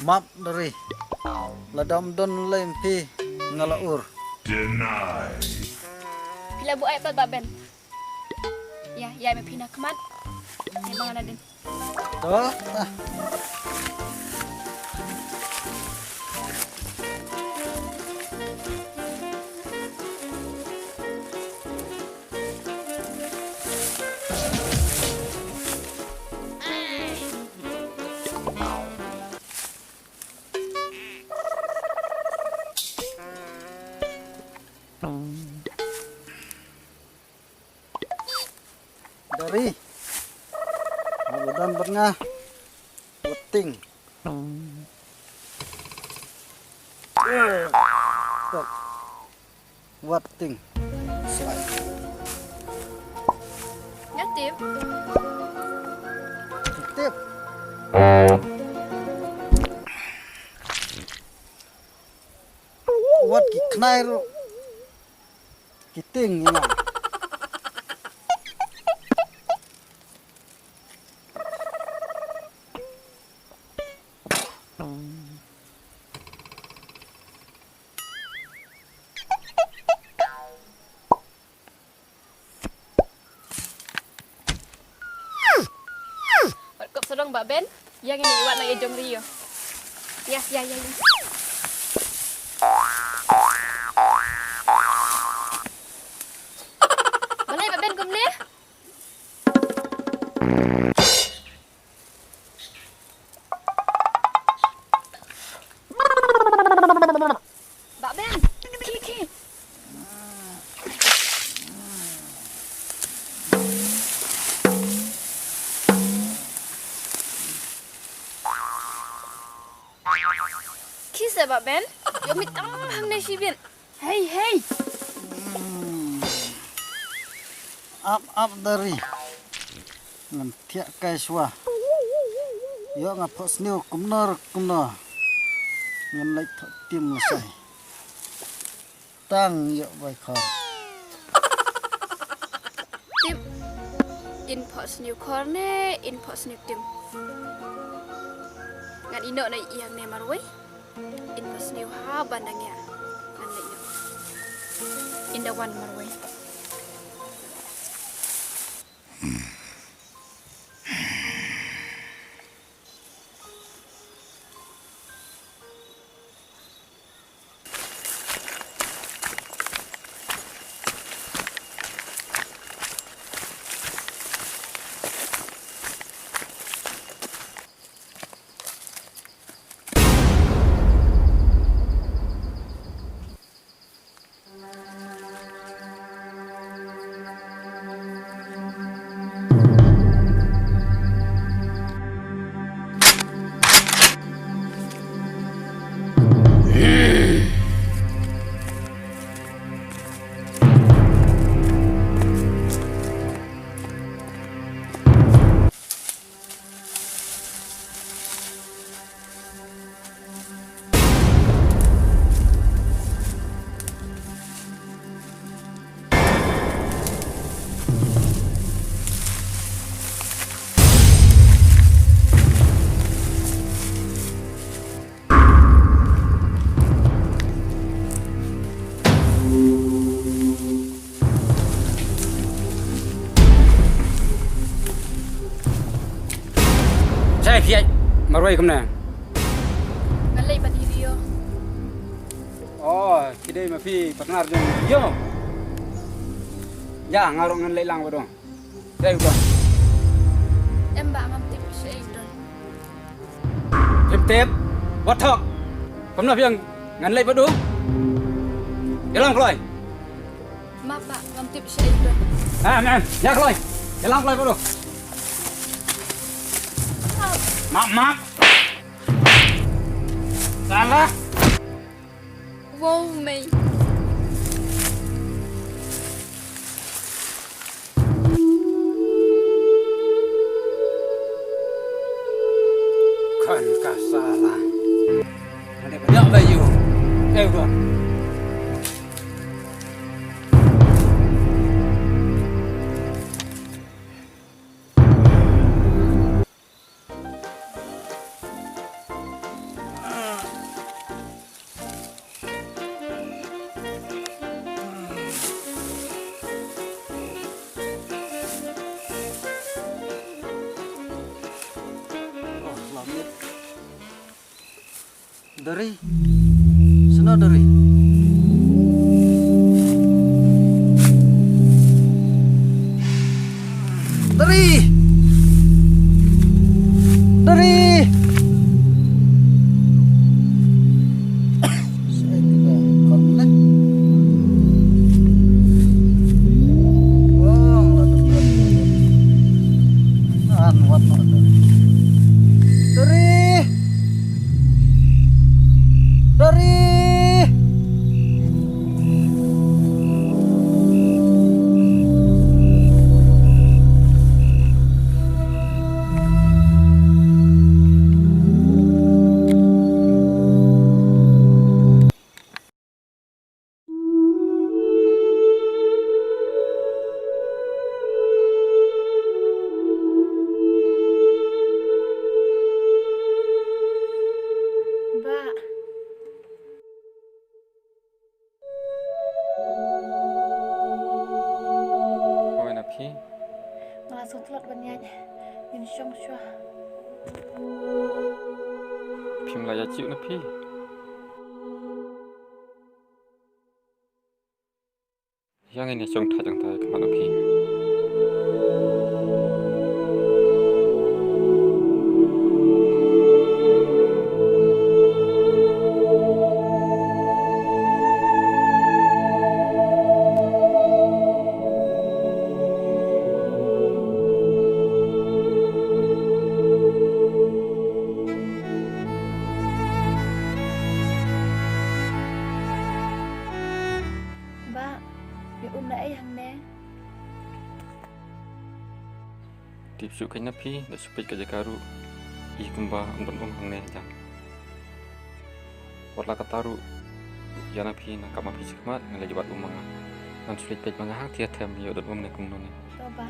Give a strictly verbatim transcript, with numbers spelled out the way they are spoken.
Map deri. Lada ym don lei phi nga la ur. Phi la buh ai pat Bah Ben. Ïa, ïa me phi na khmat. Ai ma nga na dien. To. Ah. Deri. Abadan bad nga. Wating. Wating. Slide. Nga tip. Tip. Wat ki khnai ruh. Ki ting ïa nga. Wat kop sodong Bah Ben, ïa ngin ïa wad na ïa jong ri ïoh. Ïa, ïa, ïa, ïa. Balei Bah Ben kumne? Bah Ben, ki, ki. Ki sa Bah Ben, ïoh mit tang hangne shibit. Hei, hei. Ap, ap deri. Ngan thiah kai shuwa. Ïoh nga phohsniew kumno kumno. Ngan leit thoh tim lashai. Tang ïoh bai khor. Tim. In phohsniew khor ne in phohsniew tim? Ngan ïeh noh na ïing ne marwei. In phohsniew ha ban da ngiah. Ngan leit noh. In da wan marwei. Jai khiai marwei kumne. Ngan leit bad i Rio. Oh, ki dei ma phi partner jong i Rio. Ya, nga ruh ngan leit lang bad u. Dei u don. Em bah, ngam tip shaei u don. Phim tip. Wat thok. Kumno phi ong ngan leit bad u? Ïa long kloi. Map bah, ngam tip shaei u don. Em, em, ïa kloi. Ïa long kloi bad u. Map, map. Salah. Wow, mei. Kan ka sala. Ada banyak bayu. Eh, udah. Dari. Seno dari. Dari. Dari. Sa ai ti ba kon ne. Wah, la tu. An wat no dari. Dari. Dari. Bah. Hooid na phi. Nga la sngewtlot ban ïaid. Ngin shong shuwa. Phim la ïaid shuh na phi. Ïa ngin ïa shong thait hangtai khmat na phi. Bah, ïa um na ei hangne? Tip shuh kein na phi, da shu peit ka jaka ruh i kumba ym don um hangne jam. Wat la katta ruh, ïa na phi, na kap ma phi shakhmat, nga leit wad um ma nga. Ngan shu leit peit ma nga hangtei ha them ïoh don um ne kumno ne. To bah.